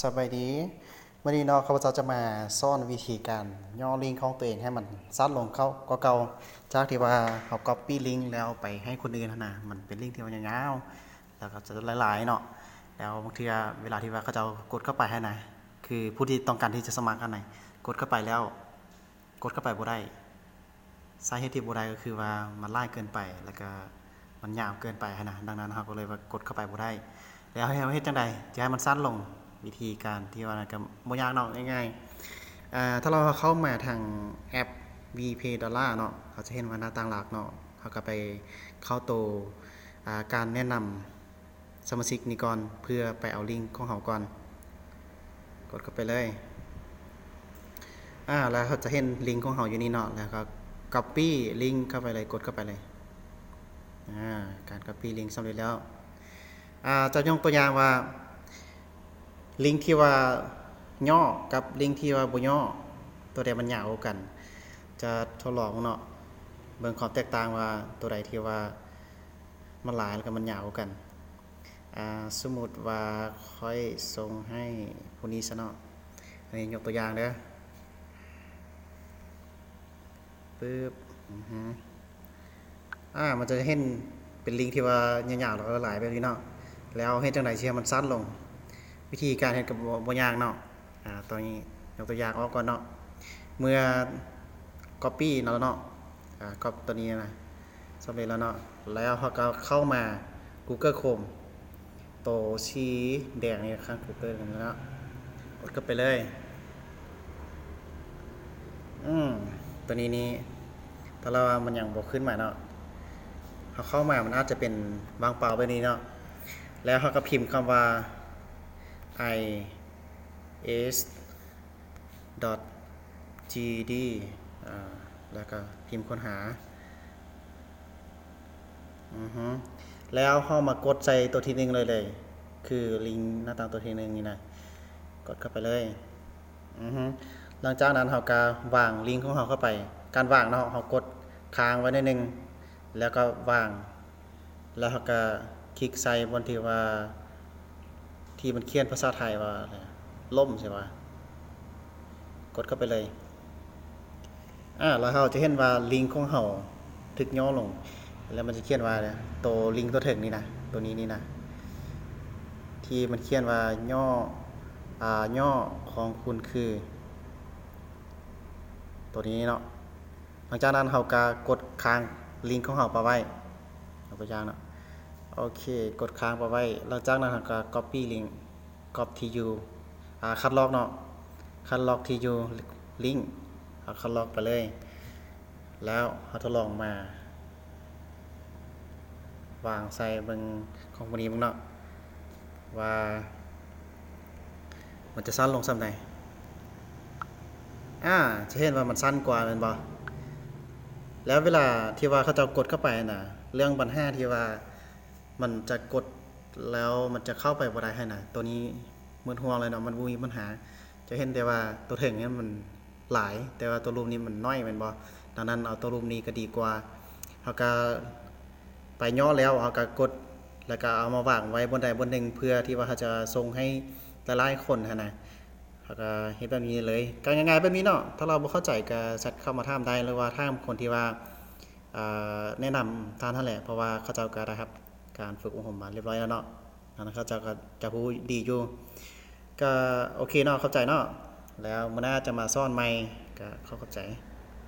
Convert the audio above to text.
ສະບາຍດີ ມື້ນີ້ເນາະ ຂ້າພະເຈົ້າຈະມາສອນວິທີການຫຍໍ້ລິງຂອງຕົວເອງໃຫ້ມັນສັ້ນລົງເຂົ້າກວ່າເກົ່າ ຈາກທີ່ວ່າເຮົາກັອບປີ້ລິງແລ້ວໄປໃຫ້ຄົນອື່ນຫັ້ນນະ ມັນເປັນລິງທີ່ວ່າຍາວໆ ແລ້ວກໍຈະຫຼາຍໆເນາະ ແລ້ວບາງເທື່ອເວລາທີ່ວ່າເຂົາເຈົ້າກົດເຂົ້າໄປຫັ້ນນະ ຄືຜູ້ທີ່ຕ້ອງການທີ່ຈະສະໝັກຫັ້ນນະ ກົດເຂົ້າໄປແລ້ວ ກົດເຂົ້າໄປບໍ່ໄດ້ ສາເຫດທີ່ບໍ່ໄດ້ກໍຄືວ່າມັນຫຼາຍເກີນໄປ ແລ້ວກໍມັນຍາວເກີນໄປຫັ້ນນະ ດັ່ງນັ້ນເຮົາກໍເລີຍວ່າກົດເຂົ້າໄປບໍ່ໄດ້ ແລ້ວໃຫ້ເຮົາເຮັດຈັ່ງໃດ ຈະໃຫ້ມັນສັ້ນລົງ? ວິທີການທີ່ວ່ານັ້ນກໍບໍ່ຍາກເນາະ ງ່າຍໆ ເອີ ຖ້າເຮົາເຂົ້າມາທາງແອັບ ວີເພດອລລາເນາະ ເຮົາຈະເຫັນວ່າໜ້າຕ່າງຫຼັກເນາະ ເຮົາກໍໄປເຂົ້າໂຕ ອາ ການແນະນຳ ສະມາຊິກນີ້ກ່ອນ ເພື່ອໄປເອົາລິງຂອງເຮົາກ່ອນ ກົດເຂົ້າໄປເລີຍ ອາ ແລ້ວເຮົາຈະເຫັນລິງຂອງເຮົາຢູ່ນີ້ເນາະ ແລ້ວກໍກັອບປີ້ລິງເຂົ້າໄປເລີຍ ກົດເຂົ້າໄປເລີຍ ອາ ການກັອບປີ້ລິງສຳເລັດແລ້ວ ອາ ຈະຍົກຕົວຢ່າງວ່າ ລິງທີ່ວ່າຫຍໍ້ກັບລິງທີ່ວ່າບໍ່ຫຍໍ້ ຕົວໃດມັນຍາວກວ່າກັນ ຈະທົດລອງເນາະ ເບິ່ງຄວາມແຕກຕ່າງວ່າຕົວໃດທີ່ວ່າ ມັນຫຼາຍ ແລ້ວກໍມັນຍາວກວ່າກັນ ອາ ສົມມຸດວ່າຂ້ອຍສົ່ງໃຫ້ຜູ້ນີ້ຊະເນາະ ອັນນີ້ຍົກຕົວຢ່າງເດີ ປຶບ ອືຮຶ ອາ ມັນຈະເຫັນເປັນລິງທີ່ວ່າຍາວໆ ແລ້ວກໍຫຼາຍໆ ແບບນີ້ເນາະ ແລ້ວເຮັດຈັ່ງໃດຊິໃຫ້ມັນສັ້ນລົງ? ວິທີການເຮັດກໍບໍ່ ບໍ່ຍາກເນາະ ອາ ຕົວນີ້ຍົກຕົວຢ່າງອອກກ່ອນເນາະ ເມື່ອກັອບປີ້ແລ້ວເນາະ ອາ ກັອບຕົວນີ້ນະ ສຳເລັດແລ້ວເນາະ ແລ້ວເຮົາກໍເຂົ້າມາ Google Chrome ໂຕສີແດງນີ້ ຂ້າງ Google ນີ້ເນາະ ກົດເຂົ້າໄປເລີຍ ອືມ ຕົວນີ້ນີ້ ຖ້າລາວວ່າມັນຍັງບໍ່ຂຶ້ນມາເນາະ ເຮົາເຂົ້າມາມັນອາດຈະເປັນວ່າງເປົ່າແບບນີ້ເນາະ ແລ້ວເຮົາກໍພິມຄຳວ່າ ice dot gd ອາ ແລ້ວກໍພິມຄົ້ນຫາ ອືຮຶ ແລ້ວເຮົາມາກົດໃສ່ຕົວທີໜຶ່ງເລີຍ ເລີຍ ຄືລິງໜ້າຕ່າງຕົວທີໜຶ່ງນີ້ນະ ກົດເຂົ້າໄປເລີຍ ອືຮຶ ຫຼັງຈາກນັ້ນເຮົາກໍວາງລິງຂອງເຮົາເຂົ້າໄປ ການວາງເນາະ ເຮົາກົດຄ້າງໄວ້ໜ້ອຍໜຶ່ງ ແລ້ວກໍວາງ ແລ້ວເຮົາກໍຄລິກໃສ່ບ່ອນທີ່ວ່າ ທີ່ມັນຂຽນພາສາໄທວ່າ ລົ້ມ ໃຊ່ປະ ກົດເຂົ້າໄປເລີຍ ອາ ແລ້ວເຮົາຈະເຫັນວ່າລິງຂອງເຮົາຖືກຫຍໍ້ລົງ ແລ້ວມັນຈະຂຽນວ່າ ໂຕລິງຕົວເທິງນີ້ນະ ໂຕນີ້ນີ້ນະ ທີ່ມັນຂຽນວ່າ ຫຍໍ້ ອາ ຫຍໍ້ຂອງຄຸນຄື ໂຕນີ້ເນາະ ຫຼັງຈາກນັ້ນເຮົາກໍກົດຄ້າງລິງຂອງເຮົາປະໄວ້ ຍົກຕົວຢ່າງເນາະ ໂອເຄ ກົດຄ້າງປະໄວ້ ຫຼັງຈາກນັ້ນເຮົາກໍກັອບປີ້ລິງ ກັອບທີ່ຢູ່ ອາ ຄັດລອກເນາະ ຄັດລອກທີ່ຢູ່ລິງ ເຮົາຄັດລອກໄປເລີຍ ແລ້ວເຮົາທົດລອງມາ ວາງໃສ່ເບິ່ງຂອງຜູ້ນີ້ເບິ່ງເນາະ ວ່າມັນຈະສັ້ນລົງສ່ຳໃດ ອາ ຈະເຫັນວ່າມັນສັ້ນກວ່າແມ່ນບໍ່? ແລ້ວເວລາທີ່ວ່າເຂົາເຈົ້າກົດເຂົ້າໄປຫັ້ນນະ ເລື່ອງບັນຫາທີ່ວ່າມັນຈະກົດແລ້ວມັນຈະເຂົ້າໄປບໍ່ໄດ້ຫັ້ນນະ ໂຕນີ້ໝົດຫ່ວງເລີຍເນາະ ມັນບໍ່ມີບັນຫາ ຈະເຫັນແຕ່ວ່າໂຕເທິງນີ້ມັນ ຫຼາຍ ແຕ່ວ່າຕົວລຸ່ມນີ້ມັນນ້ອຍແມ່ນບໍ່? ດັ່ງນັ້ນເອົາຕົວລຸ່ມນີ້ກໍດີກວ່າ ເຮົາກໍໄປຫຍໍ້ແລ້ວ ເຮົາກໍກົດ ແລ້ວກໍເອົາມາວາງໄວ້ບ່ອນໃດບ່ອນໜຶ່ງ ເພື່ອທີ່ວ່າເຮົາຈະສົ່ງໃຫ້ຫຼາຍໆຄົນຫັ້ນນະ ເຮົາກໍເຮັດແບບນີ້ເລີຍ ກໍງ່າຍໆແບບນີ້ເນາະ ຖ້າລາວບໍ່ເຂົ້າໃຈກໍແຊັດເຂົ້າມາຖາມໄດ້ ຫຼືວ່າຖາມຄົນທີ່ວ່າ ເອີ ແນະນຳທ່ານຫັ້ນແຫຼະ ເພາະວ່າເຂົາເຈົ້າກໍໄດ້ຮັບການຝຶກອົບຮົມມາລຽບຮ້ອຍແລ້ວເນາະ. ອັນນັ້ນເຂົາເຈົ້າກໍຈະຮູ້ດີຢູ່ ກໍໂອເຄເນາະ ຂອບໃຈເນາະ ແລ້ວມື້ໜ້າຈະມາສອນໃໝ່ ກໍຂໍຂອບໃຈ.